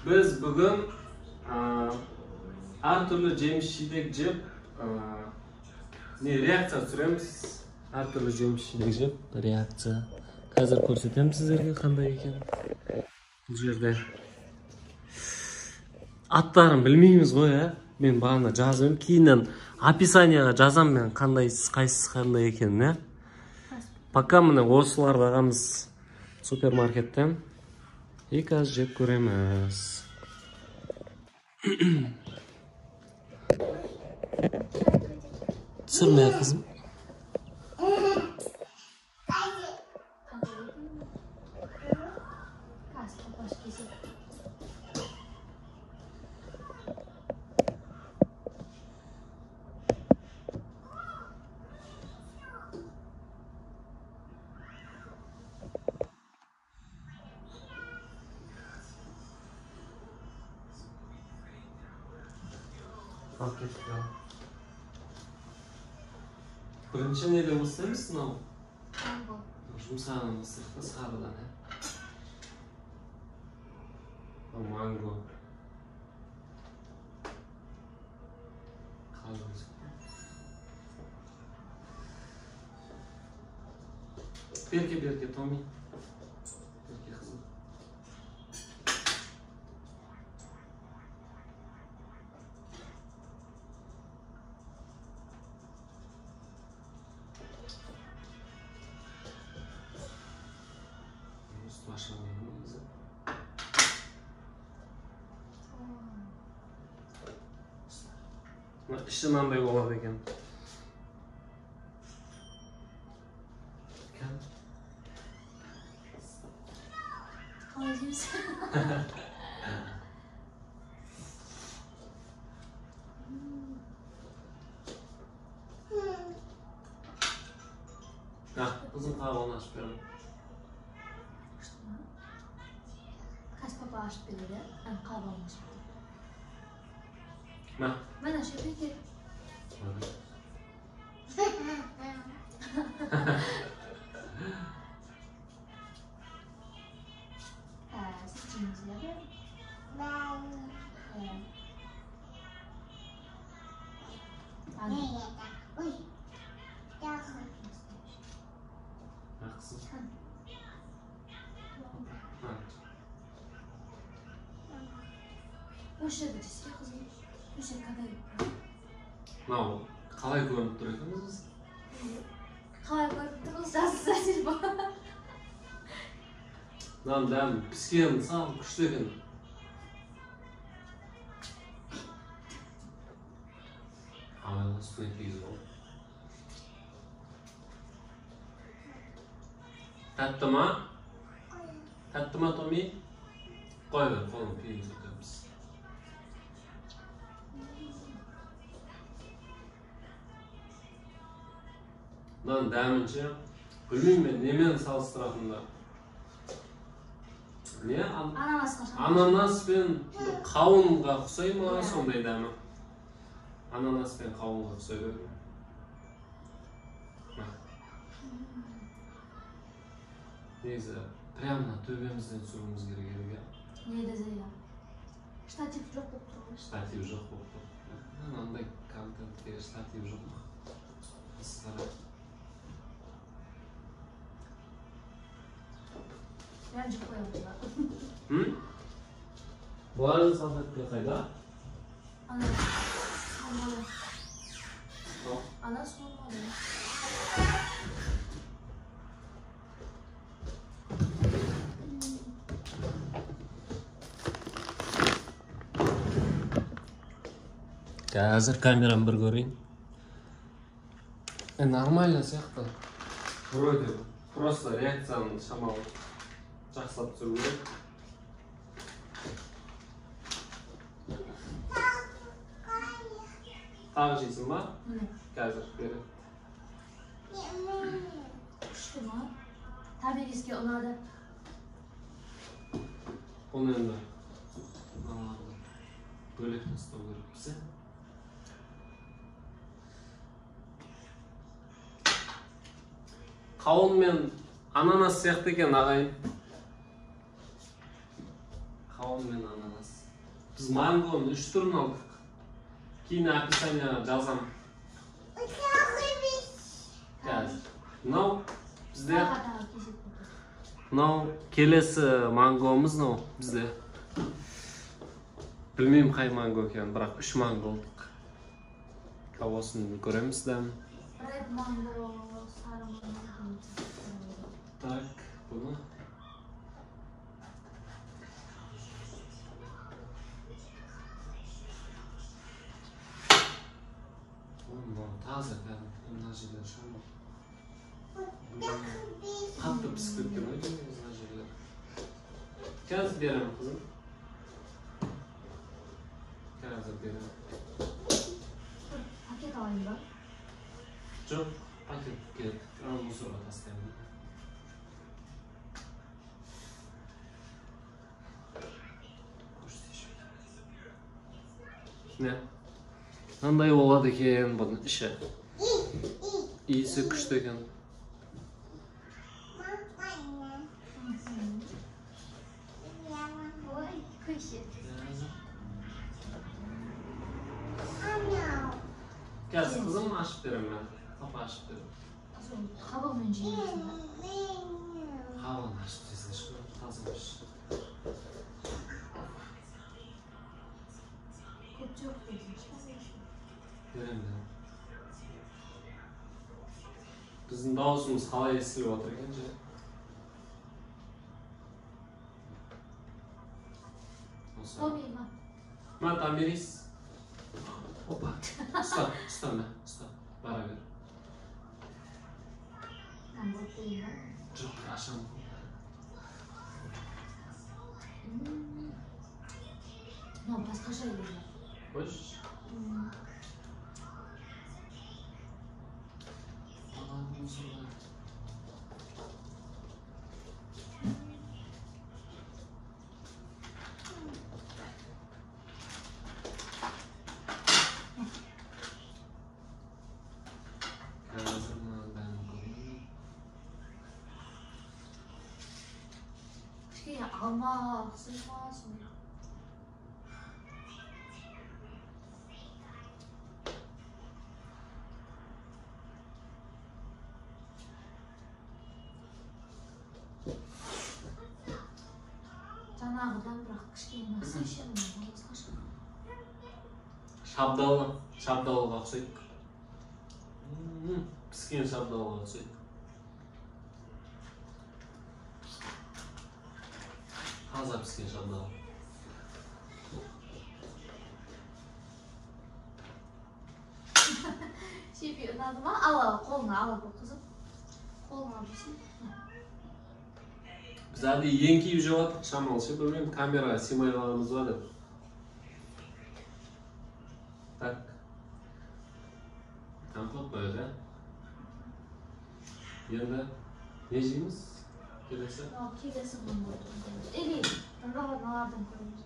Біз бүгін әртүрлі жеміс жидек жеп, не реакция түсіреміз. Әртүрлі жеміс жидек жеп реакция. Қазір көрсетемін сіздерге қандай екен. Бұл жерде аттарын білмейміз ғой, ә? Мен бағана жазып едім, кейіннен описанияға жазам мен қандай, қайсысы қандай екенін, ә? Пока міне осыларды ағамыз супермаркеттен. И қазір жеп көреміз. Түсірме, қызым. Бірінші неден бастаймыз мынау? Манго. Жұмсағынан бастайық та, сарыдан, ә? Манго. Қалай өсіп? Берке, берке, Томи. Берке, қызым. Іші мынандай болады екен. Қалай жейміз? Қызым, қабығын ашып беремін. Қазір папа ашып береді, ән қабығын ашып береді. Мә. Мен ашып берейін. Қазір жейміз, иә? Иә. Қызым. Осы жерде жеске, қызым. Осы жер қандай? Мынау қалай көрініп тұр екен біз? Қалай көрініп тұр? Жазса телефон. Мынаның дәмі піскен сам күшті екен. Абайлап үстіне кигізіп алып. Тәтті ма? Тәтті ма, Томи? Қой бер, қолын кигізіп өтеміз. Мынаның дәмінше білмеймін мен немен салыстыратынымды. Не? Ананасқа шамалы. Ананас пен қауынға ұқсай ма сондай дәмі? Ананас пен қауынға ұқсай берді. Негізі прямо мына төбемізден түсіруіміз керек еді, иә? Негізі, иә. Штатив жоқ болып тұр ғой. Штатив жоқ болып тұр. Мынандай контентке штатив жоқ. Масқара. Прям жеп қоямыз ба? Бұлардың салфетка қайда? Ана суымады. Ана суымады. Қазір камераны бір көрейін. Нормально сияқты. Вроде бы. Просто реакцияны шамалы жақсылап түсіру керек. Тағы жейсің ба? Міне. Қазір береді. Күшті ма? Табиғиске ұнады. Оны енді мыналарды бөлек тастау керек бізде. Қауын мен ананас сияқты екен, ағайын. Қауын мен ананас. Біз мангоның 3 түрін алдық. Кейін описанияға жазам. Қазір. Мынау бізде мынау келесі мангомыз мынау бізде. Білмеймін қай манго екенін, бірақ 3 манго алдық. Осыны көреміз дәмін. Red манго, сары манго. Так, бұны. Мынау таза кәдімгі, мына жерлер шамалы. Қатты пісіп кеткен ғой деймін мына жерлер. Қазір беремін, қызым. Қазір беремін. Пакет алайын ба? Жоқ, пакет керек. Ана мусорға тастаймын. Көрсетейінші. Не? Мынандай болады екен бұның іші. Иісі күшті екен. Ой, көше. Қазір қызым ашып беремін мен. Папа ашып беремін. Қабығымен жейміз ба? Қабығын ашып жесінші, таза емес. Көп жоқ десеңші. Беремін, беремін. Біздің дауысымыз қалай естіліп отыр екен же? Осы. Томи, ма. Ма, Томирис. Опа. Ұста, ұста, мә, ұста. Бара бер. Жоқ, ашамын. Мынау басқаша еді. Қойшы. Қазір мынаның дәмін көрейін. Кішкене алма ұқсай ма сондай? Жаңағыдан бірақ кішкене насыщенный, басқаша. Шабдалы, шабдалыға ұқсайды. Піскен шабдалыға ұқсайды. Таза піскен шабдалы. Шепи ұнады ма? Ал, ал, қолыңа ала бұл қызым. Қолыңа алып жесін. Біз әдейі еңкейіп жеп жатырық шамалы ше, білмеймін, камераға сыймай қаламыз ба деп. Так. Компот қояйық, ә? Енді не жейміз? Келесі? Мынау келесі манго. Или мыналардан көреміз.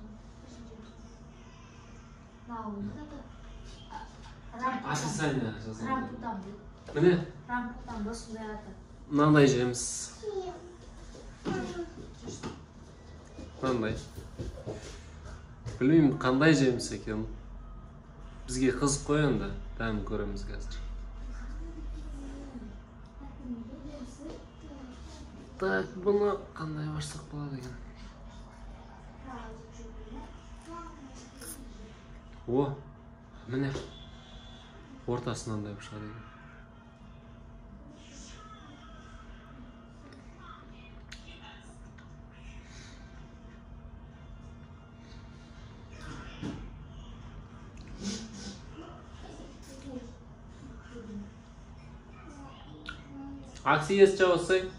Мынау не аты? Описание жазылған. Рампутан дейді. Міне. Рампутан ба сондай аты. Мынандай жеміс. Мынандай. Білмеймін қандай жеміс екенін. Бізге қызық қой енді. Дәмін көреміз қазір. Так, бұны қандай ашсақ болады екен? О, міне. Ортасынан да шығады екен. Акси ес чаусы.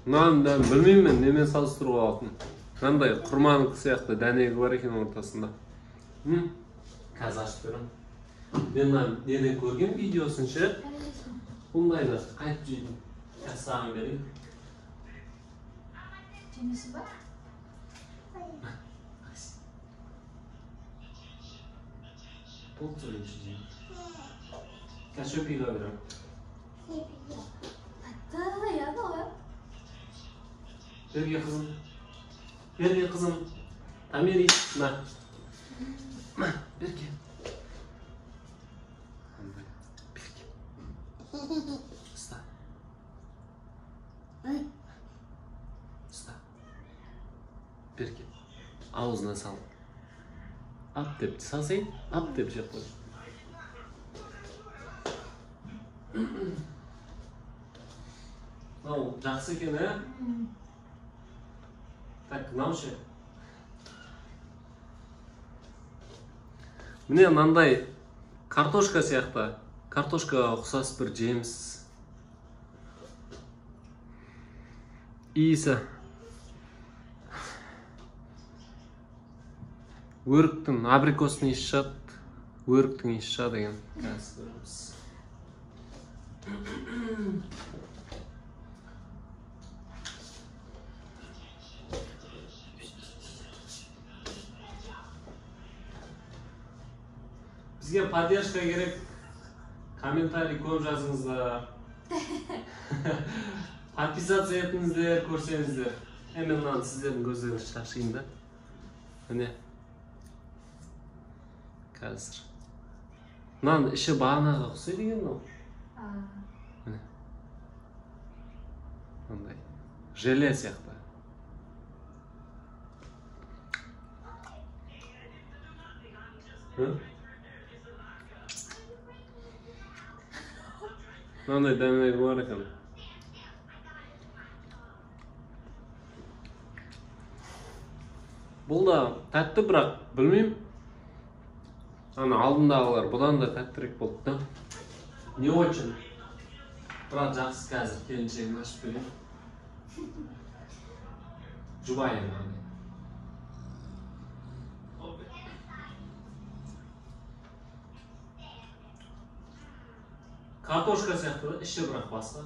Мынаны да білмеймін мен немен салыстыруға болатынын. Мынандай құрманікі сияқты дәнегі бар екен ортасында. Қазір ашып беремін. Мен мына неден көрген видеосын ше? Бұндайды қайтып жеймін. Қазір саған берейін. Жемейсің ба? Болды, жеймін. Қазір шөпиға беремін. Тәтті, иә, мынау, иә? Берге, қызым. Берге, қызым. Томирис, на. На, берге. Берге. Ұста. Ұста. Берге. Аузына сал. Ап деп салсай, ап деп жеп қой. Мынау жақсы екен, ә? Так, мынау ше? Міне мынандай картошка сияқты. Картошкаға ұқсас бір жеміс. Иісі. Өріктің, абрикостың иісі шығады. Өріктің иісі шығады екен. Қазір көреміз. Бізге поддержка керек. Комментарий көп жазыңыздар. Подписаться етіңіздер, көрсеңіздер. Мен мынаны сіздердің көздеріңізді шашайын да. Міне. Қазір. Мынаның іші бағанаға ұқсайды екен мынау. Міне. Мындай. Желе сияқты. Мынандай дәмдері бар екен. Бұл да тәтті, бірақ білмеймін. Ана алдындағылар бұдан да тәттірек болды да. Не очень. Бірақ жақсы, қазір келіншегін ашып берейін. Жұбайым. Картошка сияқты да, іші бірақ басқа.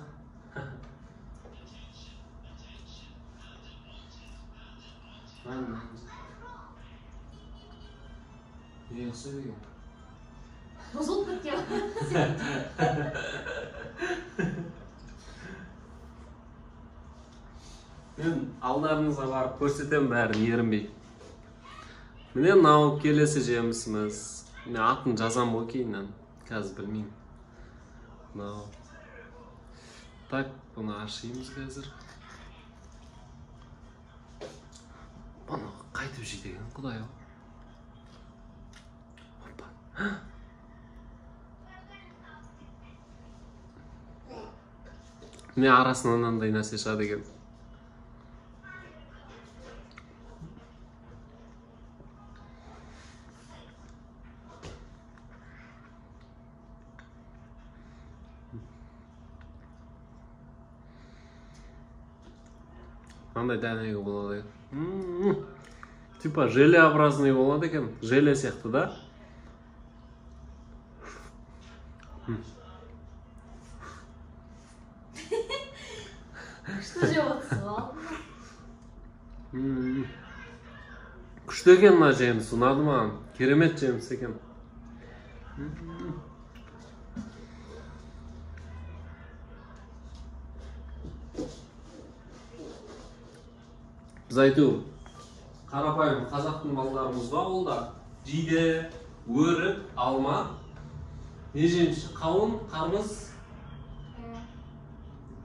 Не ұқсайды екен? Бұзылып кеткен. Мен алдарыңызға барып көрсетемін бәрін ерінбей. Міне мынау келесі жемісіміз. Мен атын жазам ғой кейіннен. Қазір білмеймін. Мынау. Так, бұны ашимыз қазір. Бұны қайтып жейді екен, құдай ау. Опа. Міне арасынан мынандай нәрсе шығады екен. Мынандай дәнегі болады екен. Типа желеобразный болады екен. Желе сияқты да. Күшті жеп отырсыз ғой. Күшті екен мына жеміс, ұнады маған. Керемет жеміс екен. Біз әйтеуір қарапайым қазақтың балаларымыз ба, ол да жиде, өрік, алма, не жеміс, қауын, қарбыз,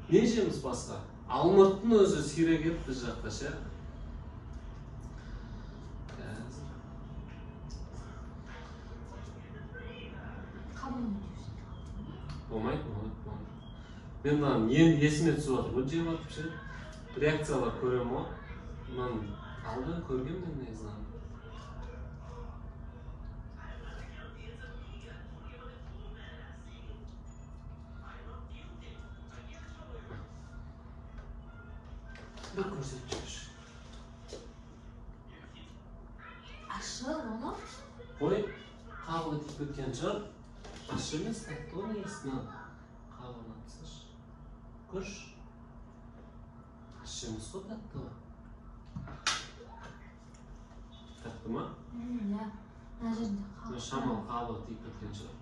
не жеміс басқа? Алмұрттың өзі сирек еді біз жақта ше. Болмайды, болмайды, болмайды. Мен мынаны енді есіме түсіп жатыр ғой, жеп жатып ше. Реакциялар көремін ғой. Мынаны алдын көргенмін мен негізі. Bir көрсетіп жіберші. Ащы оны? Қой, қабығы тиіп кеткен шығар. Ащы емес, тәтті ғой негізі. Қабығын алсашы. Көрші. Ащы емес қой, тәтті ғой. Тәтті ма? Иә. Мына жерінде қабығы. Шамалы қабығы тиіп кеткен шығар.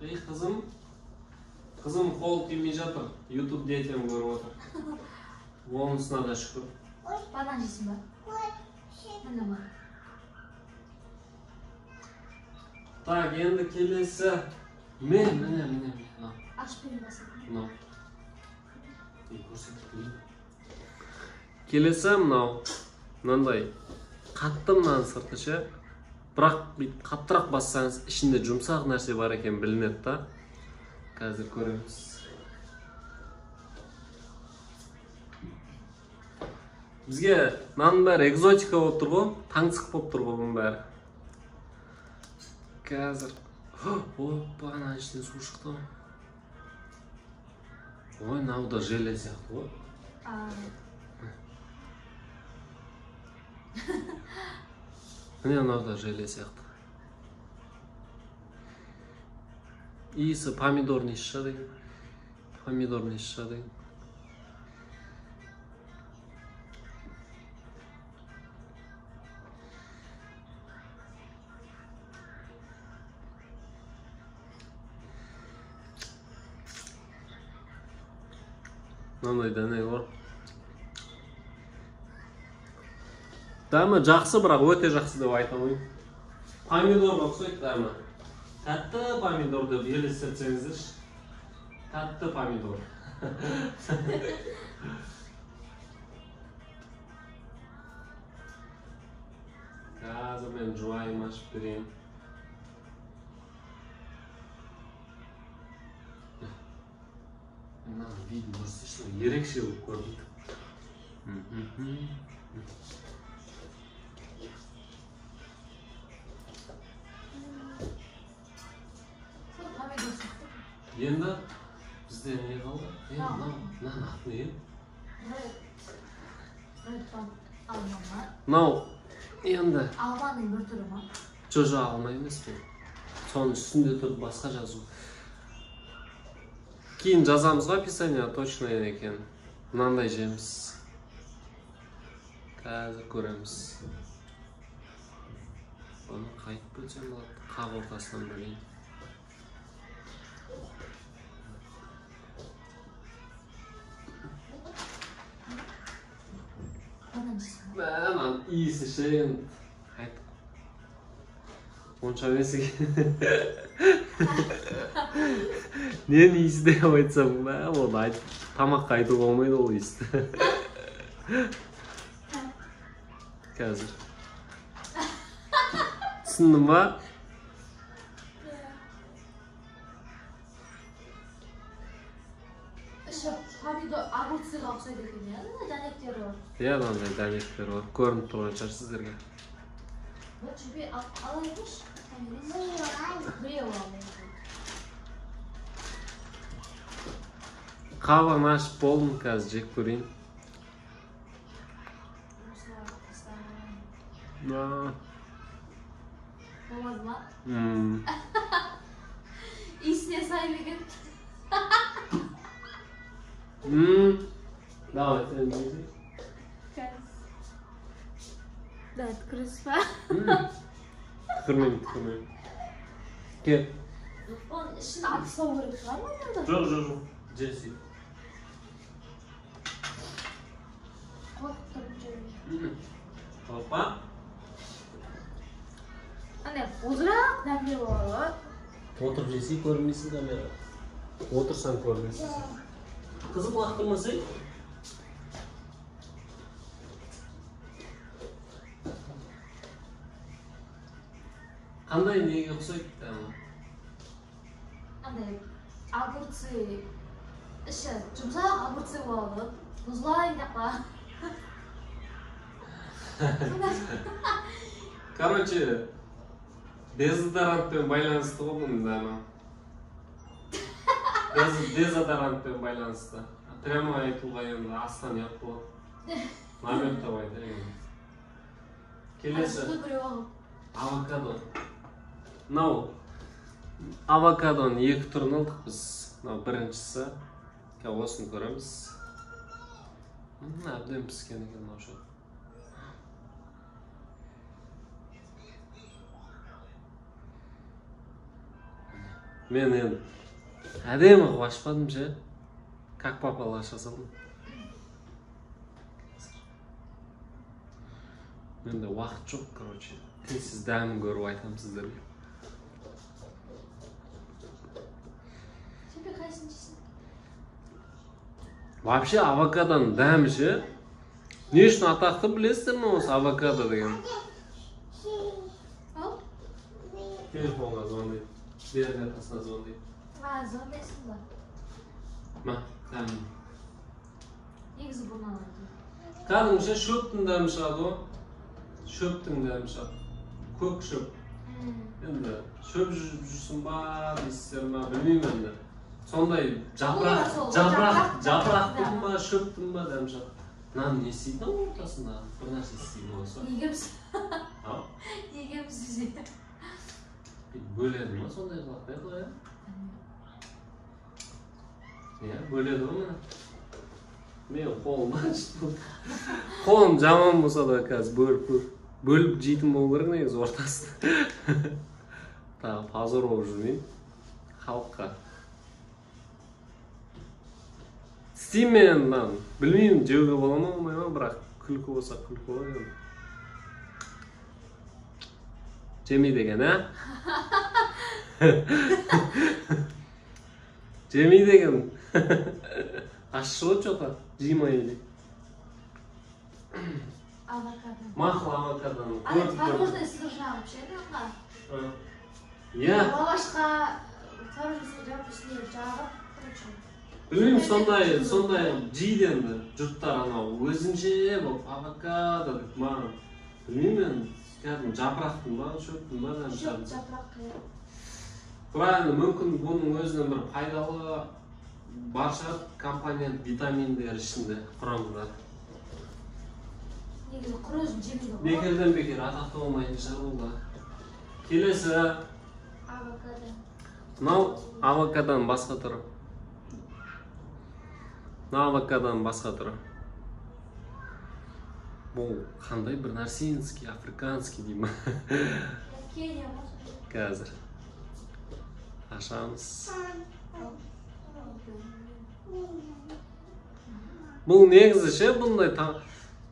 Ей, қызым, қызым қол тимей жатыр, YouTube детям көріп отыр. Онысына да шүкір. Банан жейсің ба? Міне бар. Так, енді келесі. Міне, міне, міне, мынау. Ашып бере басады. Мынау. Көрсетіп берейін. Келесі мынау. Мынандай. Қатты мынаның сырты ше. Бірақ бүйтіп қаттырақ бассаңыз ішінде жұмсақ нәрсе бар екен білінеді да. Қазір көреміз. Бізге мынаның бәрі экзотика болып тұр ғой, таңсық болып тұр ғой бұның бәрі. Қазір опа, ананың ішінен су шықты ғой. Ой, мынау да желе сияқты ғой. Міне мынау да желе сияқты. Иісі помидорный иісі шығады екен. Помидорный иісі шығады екен. Мынандай дәнегі бар. Дәмі жақсы, бірақ өте жақсы деп айта алмаймын. Помидорға ұқсайды дәмі. Тәтті помидор деп елестетсеңіздерші. Тәтті помидор. Қазір мен жуайым ашып берейін. Мынаның видін көрсетші, ерекше болып көрінді. Енді бізде не қалды? Мынаның аты не? Мынау енді алманың бір түрі ма? Жоқ, жоқ, алма емес бұл. Соның үстінде тұрып басқа жазу. Кейін жазамыз ғой описание точно екен. Мынандай жеміс. Қазір көреміз. Бұны қайтып бөлсем болады? Қақ ортасынан бөлейін. Мынаның иісі ше енді. Айтып. Онша емес екен. Ненің иісі деп айтсам, оны айтып, тамаққа айтуға болмайды ол иісті. Қазір. Түсіндің ба? Іші помидор, огурцыға ұқсайды екен, иә? Дәнектері бар. Иә, мынандай дәнектері бар. Көрініп тұрған шығар сіздерге. Бір жібе алайықшы. Біреу алайық. Қабын ашып болдым, қазір жеп көрейін. Болмады ма? Иісіне сай ма екен? Давай, сен жейсің. Да, түкіресіз ба? Түкірмеймін, түкірмеймін. Кел. Оның ішін атып тастау керек шығар ма енді? Жоқ, жоқ, жоқ. Же сөйтіп. Қорқып тұрып жемеймін. Қорықпа. Андай қозырақ дәмде болады ғой. Отырып жесей көрінбейсің камераға. Отырсаң көрінбейсің. Қызым лақтырмасай. Қандай неге ұқсайды дәмі? Андай огурцы, іші жұмсақ огурцы болады. Бұзылайын деп па. Короче, дезодорантпен байланысты ғой бұның дәмі. Дезодорантпен байланысты. Прямо айтуға енді астан ұят болады. Намек тап айтайын. Келесі. Авокадо. Мынау авокадоның екі түрін алдық біз. Мынау біріншісі. Қазір осыны көреміз. Әбден піскен екен мынау шөп. Мен енді әдемі қылып ашпадым ше. Как попало аша салдым. Менде уақыт жоқ, короче. Тез дәмін көріп айтамын сіздерге. Сен қайсысын жейсің? Вообще авокадоның дәмі ше. Не үшін атақты білесіздер ме осы авокадо деген? Ал? Телефонға звондайды. Берік атасына звондайды. А, звондайсың ба? Ма, дәмін. Негізі бұны алады. Кәдімгі шөптің дәмі шығады ғой. Шөптің дәмі шығады. Көк шөп. Енді шөп жүрсің ба, дейсіздер ма, білмеймін енді. Сондай жапырақтың ба, шөптің ба дәмі шығады. Мынаны не істейді ортасында? Бір нәрсе істейді осы. Егеміз. Ау? Егеміз десе. Бөледі ма сондай қылады, не иә? Иә, бөледі ғой міне. Мен қолым ашты. Қолым жаман болса да қазір бөліп жейтін болу керек негізі ортасын. Тағы позор болып жүрмеймін халыққа. Істеймін мен енді мынаны. Білмеймін, жеуге бола ма, болмай ма, бірақ күлкі болса күлкі болады енді. Жемейді екен, ә? Жемейді екен. Ащы ғой чё-то, жеймай или. Авокадо. Мақұл авокадоны. А творожный сыр жағып ішеді ма? Иә. Лавашқа творожный сыр жағып үстіне жағып, короче. Білмеймін, сондай жейді енді жұрттар анау өзінше болып авокадо деп маған. Білмеймін енді, кәдімгі жапырақтың ба, шөптің ба дәмі Шөп, шығады. жапырақ, иә. Бірақ енді мүмкін бұның өзінен бір пайдалы бар шығар компонент, витаминдер ішінде құрамында. Негізі құр өзін жемейді ғой. Бекерден бекер атақты болмайтын шығар бұл да. Келесі. Авокадо. Мынау авокадоның басқа түрі. Мынау авокадоның басқа түрі. Бұл қандай бір нәрсенский, африканский деймін ма? Кения ма? Қазір. Ашамыз. Бұл негізі ше, бұндай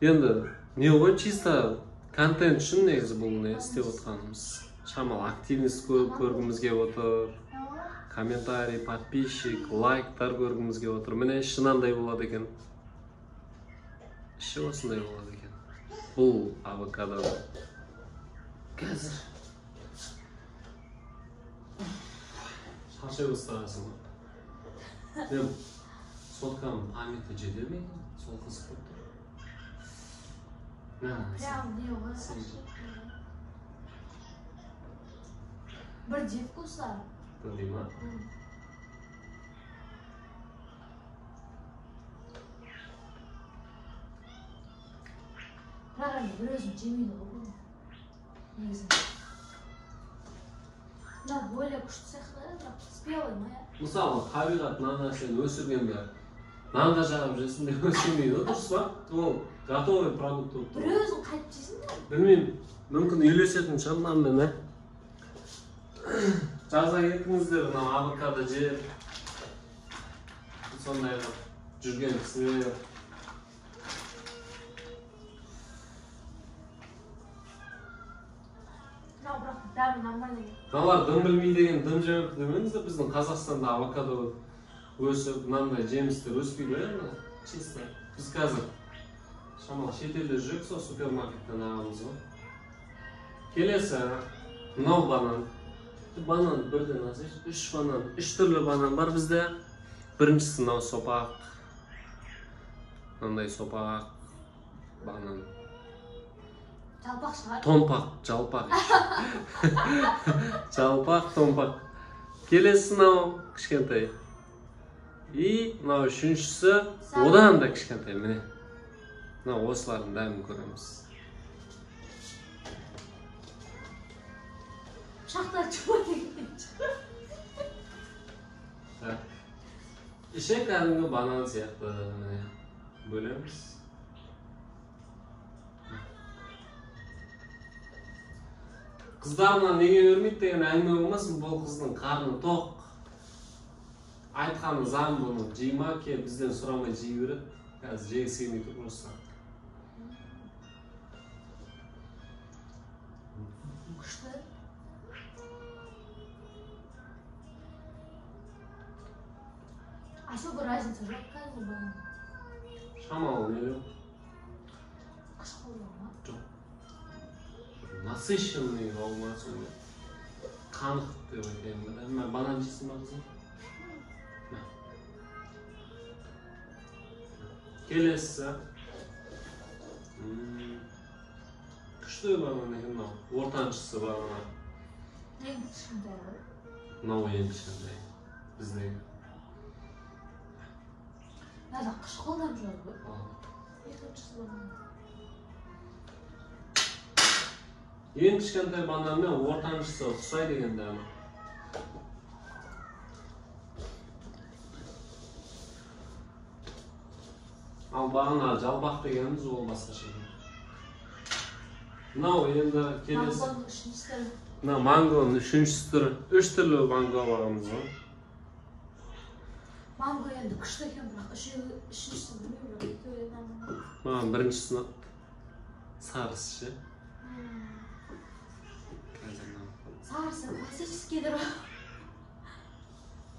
енді не ғой, чисто контент үшін негізі бұл не істеп отқанымыз. Шамалы активность көргіміз келіп отыр. Комментарий, подписчик, лайктар көргіміз келіп отыр. Міне іші мынандай болады екен. Іші осындай болады екен. Бұл авокадо. Қазір. Шаршай бастағансың ғой. Мен сотканың памяті жете ме екен? Сол қызық болып тұр. Мә, Прям не ғой. Сен. Бірдей вкуса. Бірдей ма? Бірақ енді бір өзін жемейді ғой бұны. Негізі. Мына более күшті сияқты, бірақ спелый ма, иә? Мысалы, табиғат мына нәрсені өсіргенде нанға жағып жесін деп өсірмейді ғой, дұрыс па? Ол готовый продукт болып тұр. Бір өзін қайтып жейсің бе? Білмеймін, мүмкін үйлесетін шығар нанмен, ә? Жаза кетіңіздер, мынау авокадо жеп, сондай қылып жүрген кісілер. Мынау бірақ дәмі нормальный. Мыналар дым білмей деген дым жемепті демеңіздер, біздің Қазақстанда авокадо өсіп, мынандай жемістер өспейді ғой енді, чисто. Біз қазір шамалы шетелде жүрек, сол супермаркеттен аламыз ғой. Келесі, мынау банан. Банан бірден алсайшы, үш банан, үш түрлі банан бар бізде. Біріншісі мынау сопақ. Мынандай сопақ банан. Жалпақ шығар. Томпақ, жалпақ. Жалпақ, томпақ. Келесі мынау кішкентай. И мынау үшіншісі одан да кішкентай, міне. Мынау осылардың дәмін көреміз. Пышақта чума деген. Так. Іші кәдімгі банан сияқты, міне. Бөлеміз. Қыздарына неге бермейді деген әңгіме болмасын, бұл қыздың қарны тоқ. Айтқаны заң бұны, жей ма, ке, бізден сұрамай жей береді. Қазір жегісі келмей тұр просто. Күшті. Особо разница жоқ кәдімгі банан. Шамалы нелеу. Қышқыл ма? Жоқ. Насыщенный болма сондай. Қанық деп айтайын ба? Мә, банан жейсің ба, қызым? Мә. Келесі. Күшті банан екен мынау. Ортаншысы бағана. Ең кішкентай ғой. Мынау ең кішкентай. Біздегі. Мынада қышқыл да жоқ ғой. Екіншісі банан. Ең кішкентай банан мен ортаншысы ұқсайды екен дәмі. Ал бағана жалпақ дегеніміз ол басқаша екен. Мынау енді келесі. Мангоның үшінші түрі. Мына мангоның үшінші түрі. Үш түрлі манго алғанбыз ғой. Манго енді күшті екен, бірақ үшіншісін білмеймін, бірақ екеуі нормально. Маған біріншісі сарысы ше. Сарысы классический дұрыс.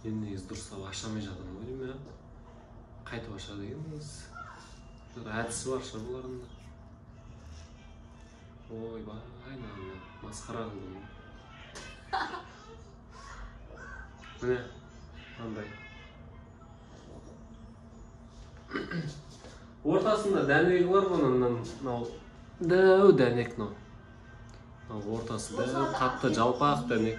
Мен негізі дұрыстап аша алмай жатырмын ғой деймін, ә? Қайтып ашады екен негізі. Бір әдісі бар шығар бұлардың да. Ойбай, мынаны масқара қылдым ғой. Міне, мынандай. Ортасында дәнегі бар бұның, мынау дәу дәнек мынау. Мынау ортасы дәу, қатты жалпақ дәнек.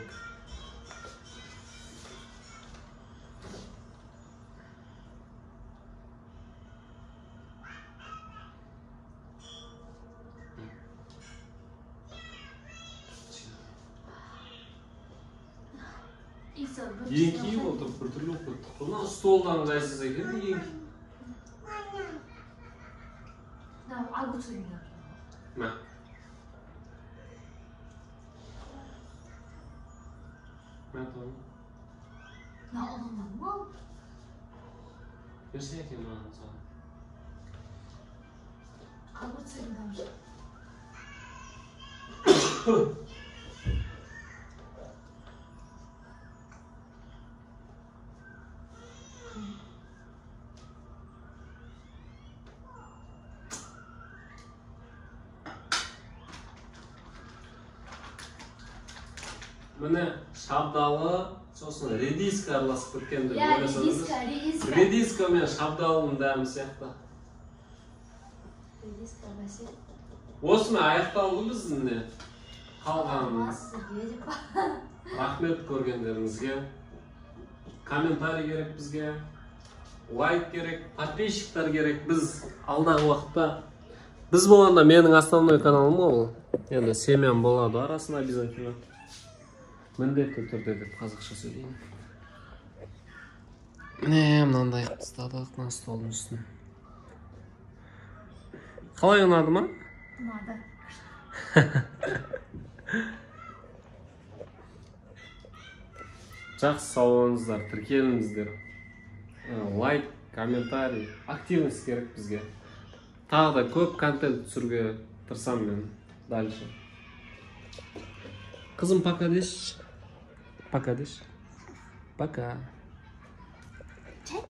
Еңкейіп отырып біртүрлі болып кеттік қой. Мынау столдан ыңғайсыз екен, еңкейіп. Мынау огурцы деген. Мә. Мә, Тони. Мынау ұнамады ма? Берсе екен маған соны. Огурцы деген тамшы. Міне шабдалы, сосын редиска араласып кеткен деп Иә, ойласаңыз. редиска, редиска. Редиска мен шабдалының дәмі сияқты. Редиска, бәсе. Осымен аяқталды біздің не? Қалғанымыз. Сізге деп. Рахмет көргендеріңізге. Комментарий керек бізге. Лайк керек, подписчиктар керек. Біз алдағы уақытта біз болғанда менің основной каналым ғой бұл. Енді семьям болады арасында обязательно. Міндетті түрде деп қазақша сөйлеймін. Міне мынандай қылып тастадық мына столдың үстін. Қалай, ұнады ма? Ұнады. Жақсы, сау болыңыздар, тіркеліңіздер. Лайк, комментарий, активность керек бізге. Тағы да көп контент түсіруге тырысамын мен дальше. Қызым, пока деші. Пока деші. Пока.